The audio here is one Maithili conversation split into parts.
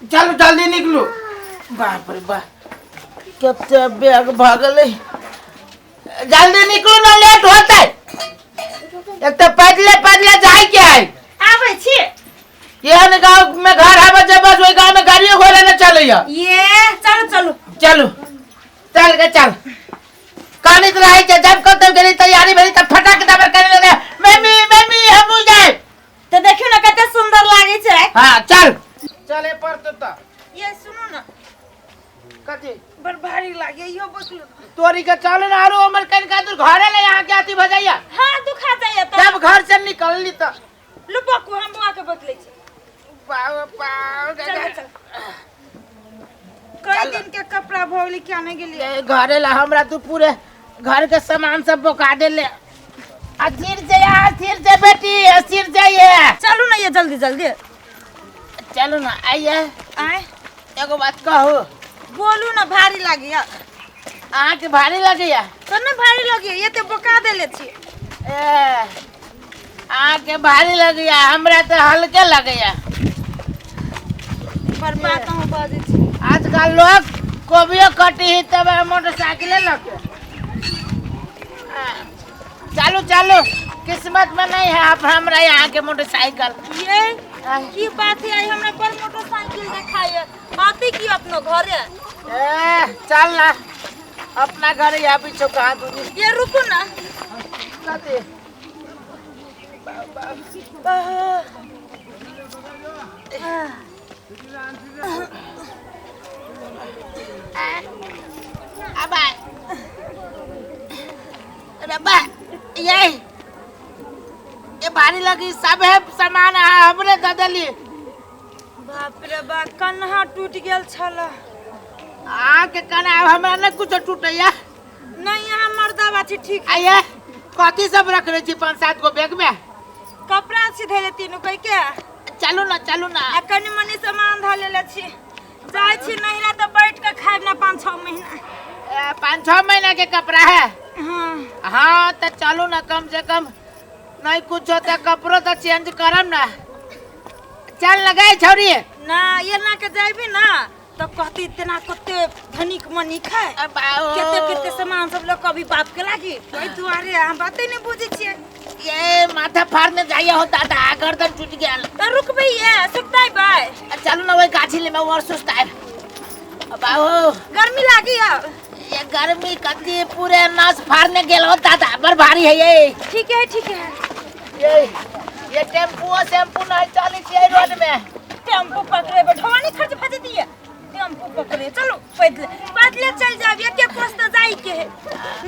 चलू जल्दी निकलू। बाप रे बाप, कते बैग भऽ गेलै। जल्दी निकलू ना, लेट होतै। एक तऽ पैदले पैदले जाय के है। आबै छी। केहन गाँव में घर आबै छै, बस ओहि गाँव में गाड़ियो घोड़ा नहि चलैया। ये चलू चलू। चलू, चल के चल। कानित रहै छै जब कतौ गेली, तैयारी भेली तऽ फटक दबर करे लगे, मम्मी मम्मी हमहूँ जाए। तऽ देखियौ ने कते सुंदर लागै छै। हाँ चल, चले पड़तौ तऽ। ये सुनू ने। कथी? बड़ भारी लागे इहो बतलू। तोरी के चल ना, आरो हमर कनिका दूर घरे ले यहाँ के अथी भऽ जाइया। हाँ दुखा जाइया तऽ। जब घर से निकलली तऽ लुपकू, हम बौआ के बदलै छी। पाव पाव। चल चल, कई दिन के कपड़ा भऽ गेलै, क्या नहीं गेलियै। ए, घरे ला हमरा तू पूरे घर के सामान सब बोका देले। अथिर से अथिर से बेटी, अथिर जाइए। चलू ना ये जल्दी जल्दी। चलू ना, आइए। आय। एगो बात कहू? बोलू ना, भारी लागैया। अहाँके भारी लगैया? तो ना भारी लगैया, ये तो बोका देले छी। ए, अहाँके भारी लगैया, हमरा तऽ हल्के लगैया। पर बात अहूँ बाजै छी। आजकल लोग कोबियो कटी ही तब मोटरसाइकिले लके। चालू चालू, किस्मत में नहीं है आप हमरा यहाँ के मोटरसाइकिल। ये की बात है, आई हमरा पर मोटरसाइकिल देखाय आती की अपनो घरे? ए चल ना, अपना घर यहाँ पीछे कहाँ दूरी। ये रुकू ना। कथी? अब अरे बा, ये भारी लगी सब है सामान हमरे दे देली। बाप रे बा, कन्हा टूट गेल छल। अहाँके कना आब हमरा नहि कुछो टूटैया। नहीं, यहाँ मर्दाबा छी ठीक। आइए, कथी सब रखने छी पाँच सात गो बैग में? कपड़ा छी धैले तीनू कह के। चलू ना, चलू ना। आ कनी मनी सामान धऽ लेले छी। जाइ छी नहिरा तऽ बैठ के खायब ना 5-6 महीना। ए, 5-6 महीना के कपड़ा है? हाँ। हाँ तो चलू ना, कम से कम नहीं कुछ होता कपड़ो तो चेंज करम ना। चल लगाए छौरी। ना ये ना के जाबी ना तो कहती इतना कते धनिक मनिक है, अब आओ। केते केते सामान सब लोग कभी बाप के लागी, ओहि दुआरे हम बाते नहीं बुझै छियै। ये माथा फाड़ने जाइए हो दादा, गर्दन टूट गेल। तो रुकबै ये सुखताई बाय। चलू ना, वही गाछी ले में और सुस्ताए। अब आओ। गर्मी लागी है। ये गर्मी कति पूरे नस फाड़ने गेल हो दादा, बड़ भारी है ये। ठीक है ठीक है। ये टेम्पू शैम्पू नहीं चली छियै रोड में। टेम्पू पकड़े ढोवानी खर्च फंसे दिए टेम्पू पकड़े। चलो पैदले पैदले चल जाब, एक एक कोस तो जाई के है।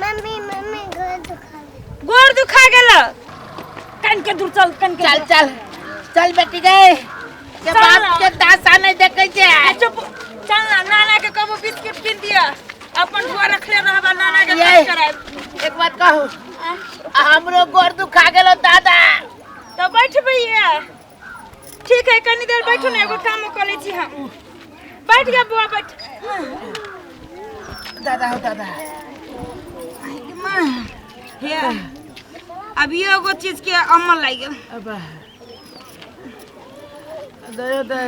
मम्मी मम्मी गोर दुखा गेल। गोर दुखा गेल? कन के दूर चल, कन के चल। दूर। चल चल बेटी गए के चल बाप ना। के दासा नहीं देखे छे। आ, चुप चल ना, नाना के कबो बिस्कुट किन दिया, अपन बुआ रखले रहबा नाना के ये। खर्च करायब। एक बात कहू, हमरो गोर दुखा गेलो दादा। तो बैठबै ये? ठीक है, कनी देर बैठू ने, एगो काम कर लै छी हम। बैठ गया बुआ, बैठ। दादा हो दादा। हे अब ये एगो चीज के अमल लागि गेल। अब दे दे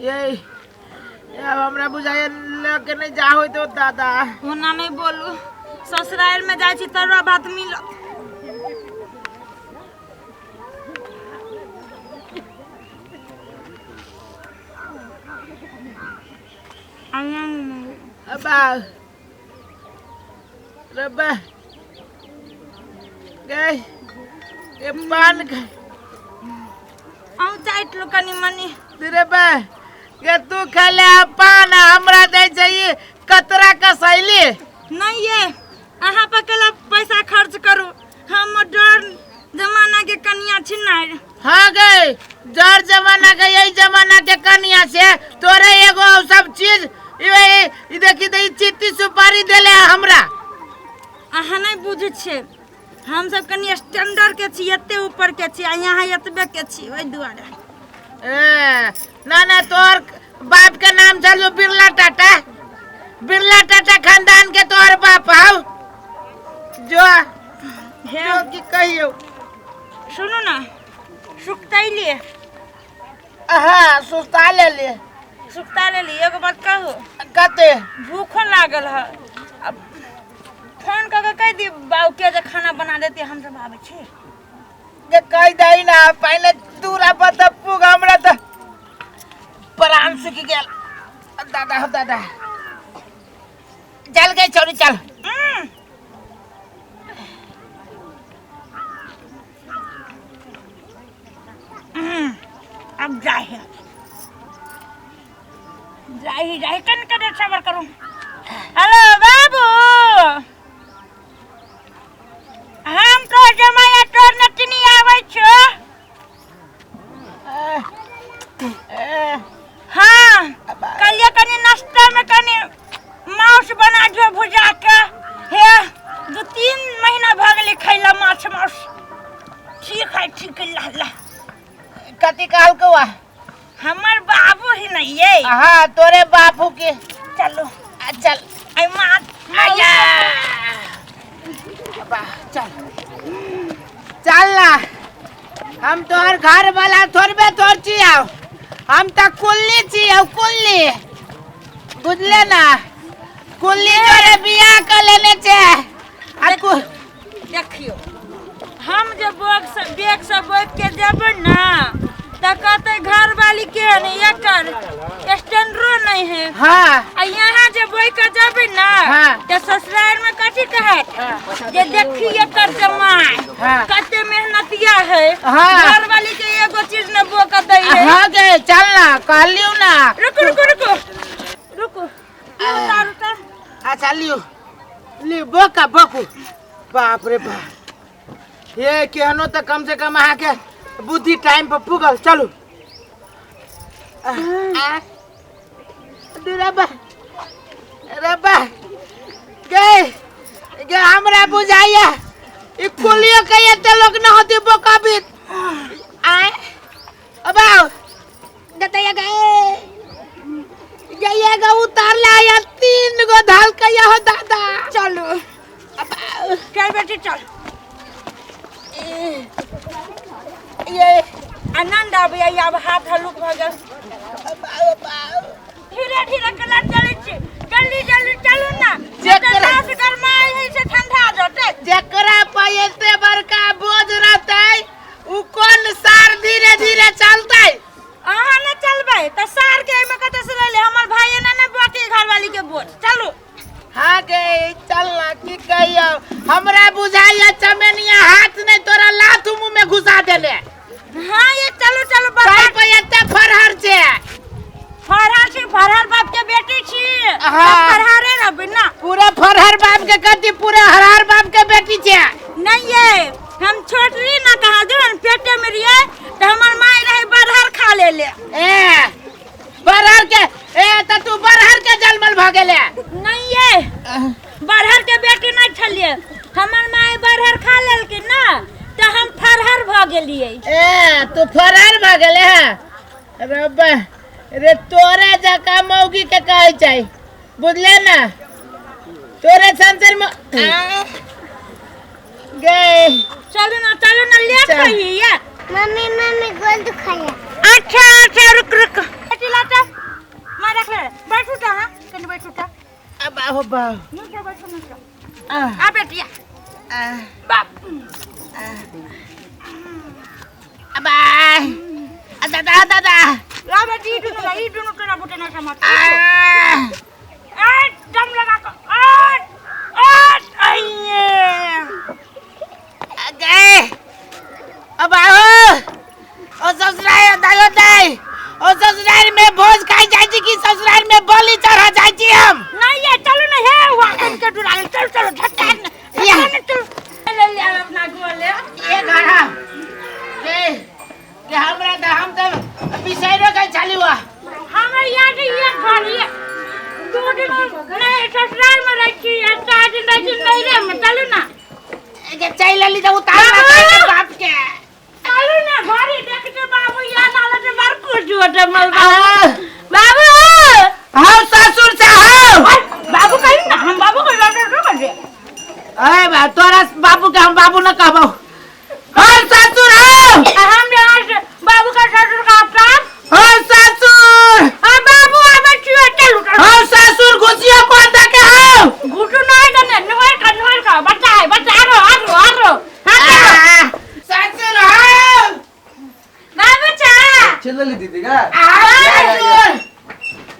ये अब हमरा बुझाइए लके नहीं जा होय तो दादा। ओना नहीं बोलू, ससुराल में जाइ छी तरुआ भात मिलत। अब्बा रब्बा गए ये पान खा। अहूँ चाटि लू कनी मनी। रे बा ये तू खा ले पान, हमरा दे चाहिए कतरा कसैली। नहीं ये अहाँ पर कला पैसा खर्च करू, हम डर जमाना के कनिया छी नार। हाँ गए जर जमाना के, यही जमाना के कनिया से तोरे एगो सब चीज ये ई देखी तो ई चित्ती सुपारी देले हमरा। अहाँ नहीं बुझै छियै, हम सब कनि स्टैंडर्ड के छी, एते ऊपर के छी आ यहाँ एतबे के छी, ओहि दुआरे। ए, ना ना, तोहर बाप के नाम चलो बिरला टाटा, बिरला टाटा खानदान के तोहर बाप हौ। जो हे जो की कहियो। सुनू ना, सुखतैली। हाँ, सुस्ता ले ले। सुस्ता लेली। एगो बात कहू? कते? भूखो लागल है। अब फोन कऽ के कहि दी बाबू के जे खाना बना देती, हम सब आबै छी। जे कहि दही ना पहिले, दूरा पर तऽ पुग, हमरा तऽ प्राण सुखि गेल। दादा हो दादा, चल गई छौरी, चल। अब जाहे जाही जाही, कन करे सबर करू। हेलो बाबू, हम तो जमाया तोर नचनी आबै छो। हाँ, कलिए कनी नाश्ता में कनी मांस बना दियो भुजा के। हे, 2-3 महीना भऽ गेलै खैला माछ मांस। ठीक है, ठीक है, ला ला। कथी कहलकौ आ? हमर बाबू ही नहीं ये। हाँ, तोरे बापू के। चलो। आ, चल। आई माँ। आया बा, चल चल ना। हम तोहर घर वाला थोड़बे तोर छी, हम तऽ कुल्ली छी, कुल्ली, बुझले ना? कुल्ली तोरे बियाह कर लेने छे आ देखियो, हम जे बोग से बैग से बोग के जेबै ना तऽ कहते घर वाली के नहीं, एकर स्टैंडरो नहीं है। आ यहाँ जे बोई के जेबै ना तऽ ससुराल में कथी कहत? जे देखी एकर जमाई कते मेहनतिया है, घर वाली के एगो चीज न बो के दै है। हाँ गे, चल ना, कहलियौ ना। रुको रुको रुको रुको, उतार उतार। अच्छा, लियो लियो, बोका बोकू। बाप रे बाप, ये केहनो तऽ कम से कम अहाँके बुद्धि टाइम पर पुगल। चलू। आ, रब्बा रब्बा, गे गे, हमरा बुझाइया ई कुलियो के एते लोग न होती बोकाबित। आय अब आओ गतैया गए गए गा, उतार ला या 3 गो धाल कया हो दादा। चलो। अब आओ। चल बेटी, चल। ये आनंद आबैया, आब हाथ हल्लुक भऽ गेल। अब आओ, अब आओ। धीरे धीरे केना चलै छी? जल्दी जल्दी चलू ना। जेकरा- मास गरमाइ है से ठंडा जतै। जेकरा पर एते बड़का बोझ रहतै उ कोन सार धीरे धीरे चलतै? अहाँ नहि चलबै तऽ सार के एहिमे कतऽ से लैले? हमर भाई एना नहि बाकी घरवाली के बोझ। चलू। हाँ गे, चल ना। की कहियो, हमरा बुझाइया चमेनिया हाथ नहीं तोरा लात मुंह में घुसा देले। हाँ ये, चलू चलू। ताई बर्बाद पर एते फरहर छे। फरहर छी, फरहर बाप के बेटी छी। फरहरे रहबै ना। पूरा फरहर बाप के कथी, पूरा हरहर बाप के बेटी छे। नहीं ये, हम छोट रही ना, कहाँ दे पेटे में रहिए तऽ हमर माय रहे बरहर खा ले ले। ए बरहर के, ए त तू बरहर के जलमल भ गेले। नहीं ये, बरहर के बेटी नहीं छलिए। हमर माय बरहर खा लेलखिन ना तऽ हम फरहर भऽ गेलिए। ए तू फरहर भ गेले है? रब्बा रे, तोरे जका मौगी के कहै छै, बुझले ना? तोरे संसर में गए। चलू ना, चलू ना, लेट चल। होइए। मम्मी मम्मी, गोल दुखाया। अच्छा अच्छा, रुक रुक बेटी, लाता माँ रख ले। बैठू ता, हाँ, कनी बैठू ता। अब आओ बाबू। नीचे बैठू, नीचे। आ, आ बेटिया। आ, बाप। अब आ, दादा दादा। ला बेटी, ई दुनू ला, ई दुनू तोरा बुटे ना समझ। आ, ए दम लगा के, आ आ आइए। गए। अब आओ ओ ससुराल, दायो दाई, ओ ससुराल में भोज खाई जाई छी कि ससुराल में बलि चढ़ा जाई छी हम? नहीं ये, चलो ना। हे, वहाँ के डुरा, चलो चलो, झटका न। या। चलो ले ले अपना गोले। ये घर हम के के हमरा त हम त बिसैरो गई छली हुआ। हमर याद ये घर ये 2 दिन नहीं ससुराल में रहै छी आ 4 दिन रहै छी नैहरे में। चलू ना। के चल लेली त उतार ना बाबू! बाप के। चलू ना, घड़ी देखते बाबू याद आले त बड़ खुश होते मल। आ, बाबू। हम ससुर से हम बाबू कही ना, हम बाबू के लड़के तो कर दे। अरे बा, तोरा बाबू के हम बाबू न कहबो, हम ससुर हम। हम यहाँ से बाबू का ससुर का अपना। चल लेली दीदी का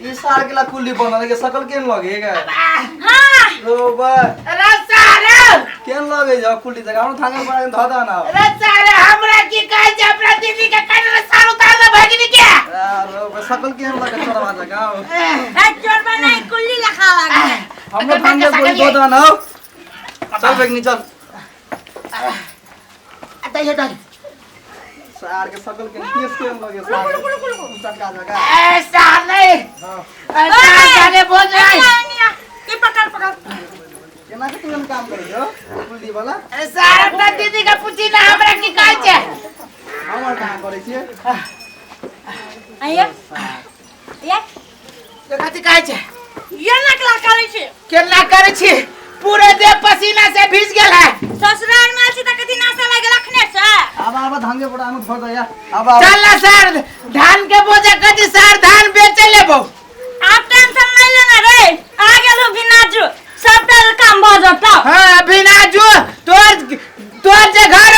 ई सार के ला कुल्ली बनल के सकल केन लगेगा? हाँ। रो बा। रे सारे। केन लगे जा कुल्ली जगह हम थांगे बड़ा धो दा ना। रे सारे, हमरा की कहै छै? अपना दीदी के कहने रे सार उतार दे भगिनी के। रो बा, सकल केन लगे चोरवा जगह? ए, चोरबा नहीं, कुल्ली लखा लगे। हमरो थांगे बोली धो दा ना। चल बेगनी चल। दहिए दही। सार के सकल के केस केन लगे सार चटका जगह? ए सार नहीं। हां। ए सार जाने बोल रहा है। ये पकड़ पकड़। केना के तुम काम करै जो कुल्ली वाला? अरे सार, अपना दीदी के पूछी ना, हमरा की कहै छै? हमर कहाँ करै छियै? आइए ये। कथी कहै छै? ये नकला करै छै। केना करै छी? पूरे देह पसीना से भीज गेल है। ससुराल में छी त कथी नाशा लागल अखने से? आब आब, धान के बड़ा हम धो दया आब आब। चल ना सर, धान के बोझा कथी सर, धान बेचे लेबो। आप टेंशन नहीं लेना रे, आ गेल हो बिना जो सबटा काम भ जतौ। हाँ, बिना जो तोर तोर जे घर